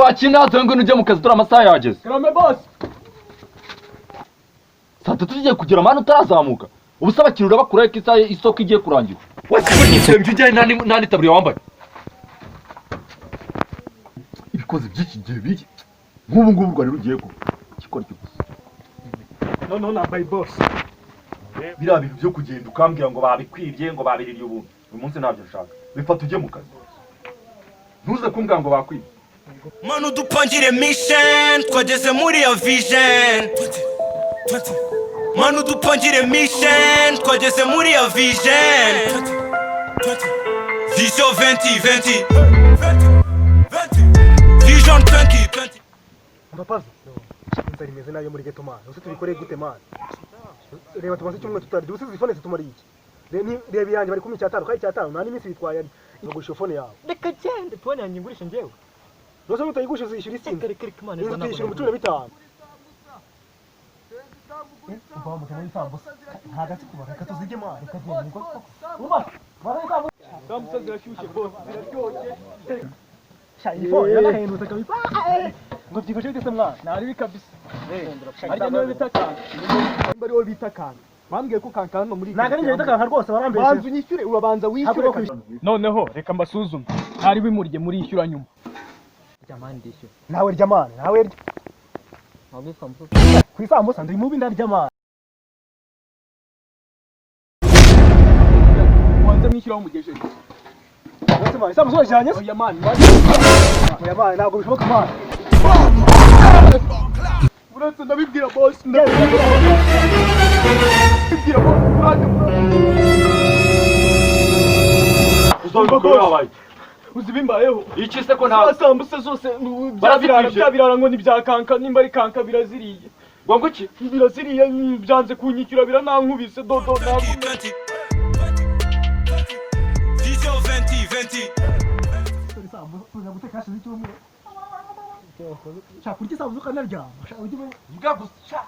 Wakinaze ngo ujye mu kazi, dore amasaha yageze. Karame, boss. Saa 3 tugiye kugera, man, utarazamuka. Ubu se abakiriya urabakuraho ko isaha isoko igiye kurangira? Wese ibyo ujyayo, nta n'itaburiya wambaye. Ibikozi by'iki gihe biki nk'ubu ngubu u Rwanda rugiye ko gikora iki gusa. Noneho nambaye, boss. Biriya bintu byo kugenda ukambwira ngo babikwibye, ngo babiririye ubuntu, uyu munsi ntabyo nshaka. Bifata ujye mu kazi, ntuze kumbwira ngo bakwibye. Manu dupangire mission, twageze muri ya vision. Manu dupangire mission, twageze muri ya vision. Vision 2020, Vision 2020. Mpapazo, inzara imeze nabi muri ghetto, man. Ese tubikore gute, man? Reba, tumaze icyumweru tutarya. Ubusizi phone zitumariye iki? Reba iyanjye bari kumpa icyatanu, kandi icyatanu nta n'iminsi bitwaye. Ari bagurisha phone yawe. Reka gende, phone yanjye ngurisha njyewe? Rwose nutayigurisha uzishyura isinzi. Reka, reka, imana. Inzu tuyishyura 15,000. Umva, mutema isambusa nta gasi kuba. Reka tuzirye, man. Reka gende uba bara isambusa. Sambusa zirashyushye, boss, ziraryoshye. Sha, iyi phone yarahendutse kabisa. Ngo byifashe bite se, mwana? Ntaribi kabisa. Harya niwe bita Kanka? Nimba ari wowe bita Kanka, bambwiye ko Kanka hano muri Ntabwo ari njye bita Kanka rwose, barambeshye. Banza unyishyure, urabanza wishyure. Ntabwo Kabisa. Noneho reka mbasuzume, ntari bimurye, murishyura nyuma. Nawe rya, man, nawe rya ku isambusa. Ndi mubi, ndarya, man. Ubanza mwishyura aho mugejeje. Rwose, man, isambusa wajyanye se? Oya, man. Oya, man, ntabwo bishoboka, man. Uretse ndabibwira boss, ndabibwira boss, uretse. Uzabikora yabaye. Uzi bimbayeho? Iki se ko nta Za sambusa zose bya birara. Barazitwije. Bya birara ngo ni bya Kanka, nimba ari Kanka, biraziriye. Ngo iki? Biraziriye, byanze kunyishyura, biranankubise dodo ntabwo. 20, Vision 2020. Tuza guteka hashize icyumweru. Shaka kurya isambusa ukanaryama. Shaka ujye Mbwa gusa.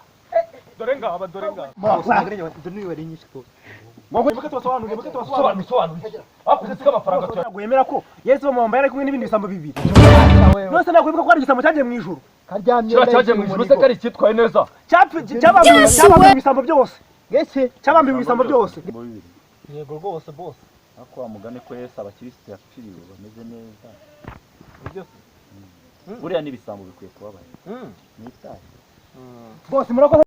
Dore ngaba, dore ngaba. Mureke tubasobanurire, mureke tubasobanurire. Sobanura, sobanura. Hakurya ko amafaranga tuya. Ntabwo wemera ko Yesu bamwambaye ari kumwe n'ibindi bisambo bibiri? None ntabwo wibuka ko hari igisambo cyagiye mu ijuru? Kiriya cyagiye mu ijuru se kari icyitwaye neza? Cyabambiwe ibisambo byose, cyabambiwe ibisambo byose. Yego rwose, boss. Ariko wa mugani ko Yesu abakirisitu yapfiriwe bameze neza. Buriya n'ibisambo bikwiye kubabarira. Mwitaye. Bose murakoze.